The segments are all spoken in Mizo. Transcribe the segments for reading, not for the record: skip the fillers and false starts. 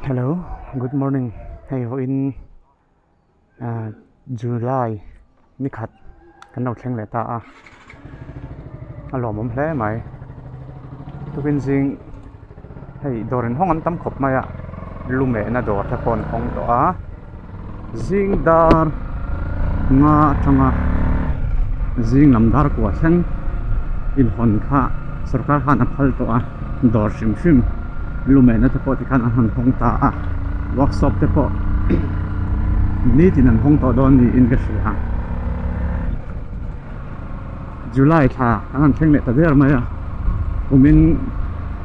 Hello good morning hei vawiin ah July ni khat kan lo thleng leh ta a a lawmawm hle mai tukin zing hei dawr inhawng an tam khawp mai a lu mehna dawr te pawh an hawng tawh a zing dar nga atanga zing lam dar kua thleng inhawn kha sorkar khan a phal tawh a dawr hrim hrim lu mehna te pawh tikhan an han hawng ta a workshop te pawh nitin an hawng tawh dawn niin ka hria July thla an han thleng leh ta der mai a kumin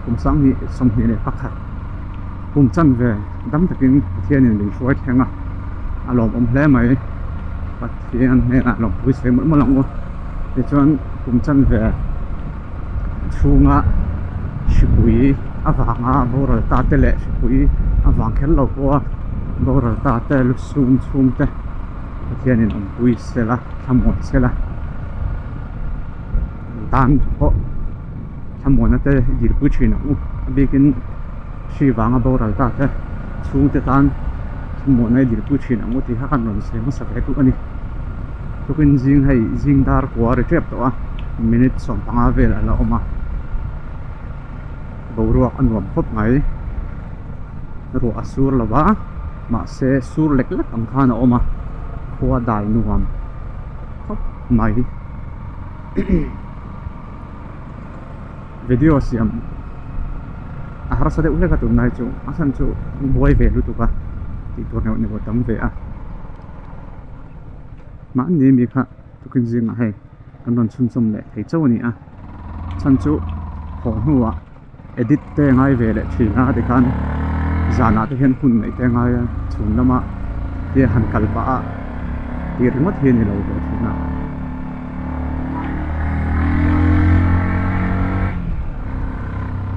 kum sanghnih sawmhnih leh pakhat kum chanve dam takin Pathianin min hruai thleng a a lawmawm hle mai Pathian hnenah lawmpui sawi mawlh mawlh ang u tichuan kum chanve chhunga hripui avanga boral ta te leh hripui avang kher lo pawha boral ta te lu sum chhung te Pathianin awmpui sela thlamuan sela tan pawh thlamuanna te dilpui thin ang u a bikin hri vanga boral ta te chhungte tan thlamuanna i dilpui thin ang u tih kha kan rawn sawi hmasa ve duh a ni tukin zing hei zing dar kua ri tep tawh a minute 15 vel a la awm a boruak a nuam khawp mai ruah a sur lo va mahse sur lek lek ang khan a awm a khua dai nuam khawp mai video siam a harsa deuh hlek a tunlai chu a chhan chu buai ve lutuk a tih tur neuh neuh a tam ve a mahni mi kha tukin zingah hei kan rawn chhunchawm leh thei chauh a ni a chhan chu haw hnuah edit te ngai ve leh thin a tikhan zanah te hian hun neih te a ngai a chhun lama te han kal pah a tih ringawt hi a ni lo ve thin a.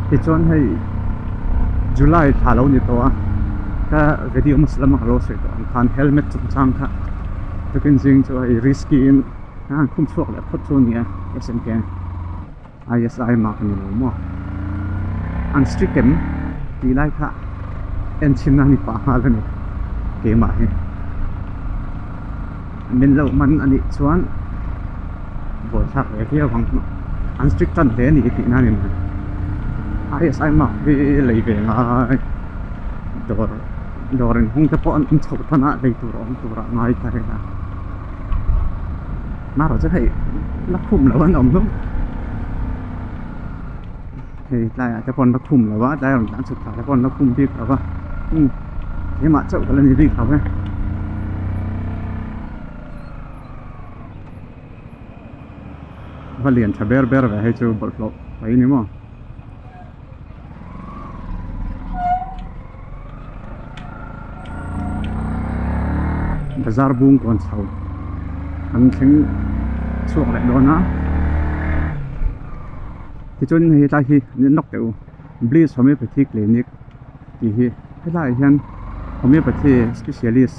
Tichuan hei July thla lo ni tawh a ka video hmasa lama ka lo sawi tawh ang khan helmet chungchang kha tukin zing chu hei risky in a han khum chhuak leh phawt chu a ni a SMK. ISI mark a ni lo maw? An strict em? Tih lai kha en chhinna a ni pah nghal a ni keimah hi. Min lo man a nih chuan buaithlak ve viau ang an strict tan hle a ni tihna a ni mai. ISI mark hi lei ve ngai dawr dawr inhawng te pawh an awm chhoh tan a lei tur a awm tur a ngai ta reng a. Marawh chu hei la khum lo an awm hlauh hei tlaiah te pawh an la khum lo a tlai rawn tlan chhuk thla te pawh an la khum bik lo a umm keimah chauh ka la ni bik lo e. Va lian tha ber ber ve hei chu bawlhhlawh mai ni maw. Bazar bung kawn chho an thleng chhuak leh dawn a tichuan hei tlai hi an en lawk teh u Bliss Homeopathy Clinic tih hi helaiah hian Homeopathy specialist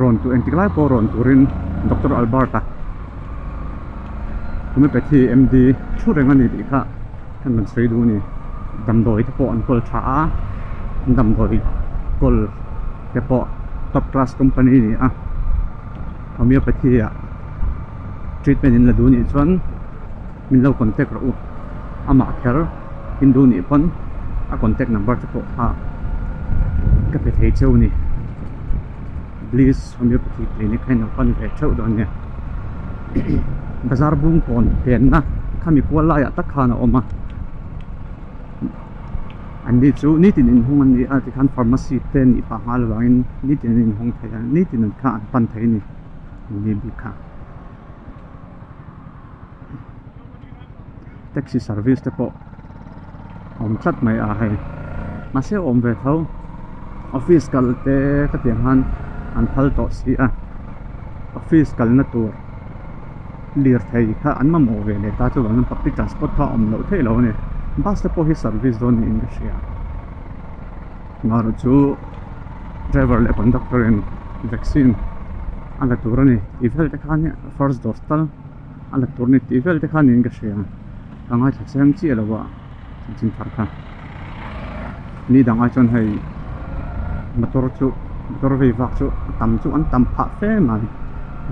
rawn tur engtik lai pawh rawn turin Doctor Albert-a Homeopathy M_D thu reng a ni tih kha an rawn sawi duh a ni damdawi te pawh an kawl tha a an damdawi kawl te pawh top class company a ni a Homeopathy ah treatment in la duh anih chuan min lo contact rawh u amah kher in duh nih pawn a contact number te pawh kha ka pe thei cheu a ni Bliss Homeopathy Clinic kha in lo pan ve theuh dawn nia bazar bung kawn penna khami kual laiah tak khan a awm a an ni chu nitin inhung an ni a tikhan pharmacy te nih pah nghal avangin nitin an inhawng thei a nitin an kha an pan thei a ni an ni bik kha. Taxi service te pawh a awm tlat mai a hei mahse a awm ve tho office kal te ka tih ang khan an phal tawh si a office kalna tur lirthei kha an mamawh ve leh ta chuvangin public transport kha a awm loh theih loh a ni bus te pawh hi service dawn niin ka hria amaherawhchu driver leh conductor in vaccine a la tur a ni tih vel te khan first dose tal a la tur a ni tih vel te kha niin ka hria ka ngaithla chiang chiah lo a chanchin thar kha ni dang ai chuan hei. Motor chu motor vei vak chu a tam chu an tam phah fe mai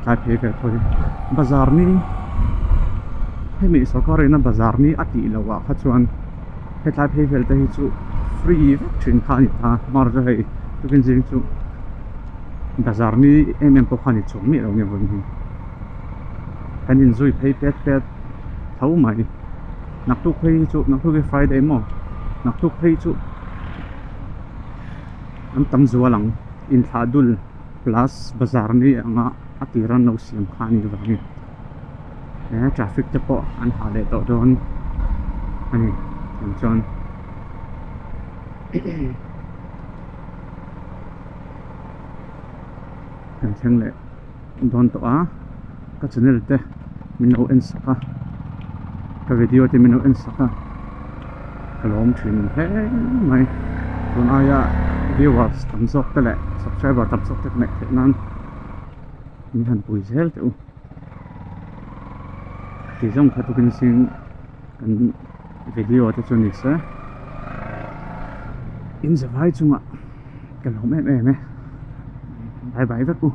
tlai phei ve thaw hi bazar ni hemi sorkar ina bazar ni a tih loh ah kha chuan hetlai phei vel te hi chu free vek thin kha a ni ta mar chu hei tukin zing chu bazar ni em em pawh kha a ni chuang miah lo nge vawiin hi kan inzui phei pet pet tho mai naktuk phei hi chu naktuk hi friday maw naktuk phei chu. An tam zual ang inthlah dul plus bazar ni anga a tir an lo siam kha a nih vangin he traffic te pawh an hah leh tawh dawn a ni tiang chuan kan thleng leh dawn tawh a ka channel te min lo en sak a ka video te min lo en sak a ka lawm thin hle mai tun aia viewers tam zawk te leh subscriber tam zawk te ka neih theih nan min han pui zel teh u ti zawng kha tukin zing kan video te chu ni se in zavai chungah ka lawm em em e bye bye vek u.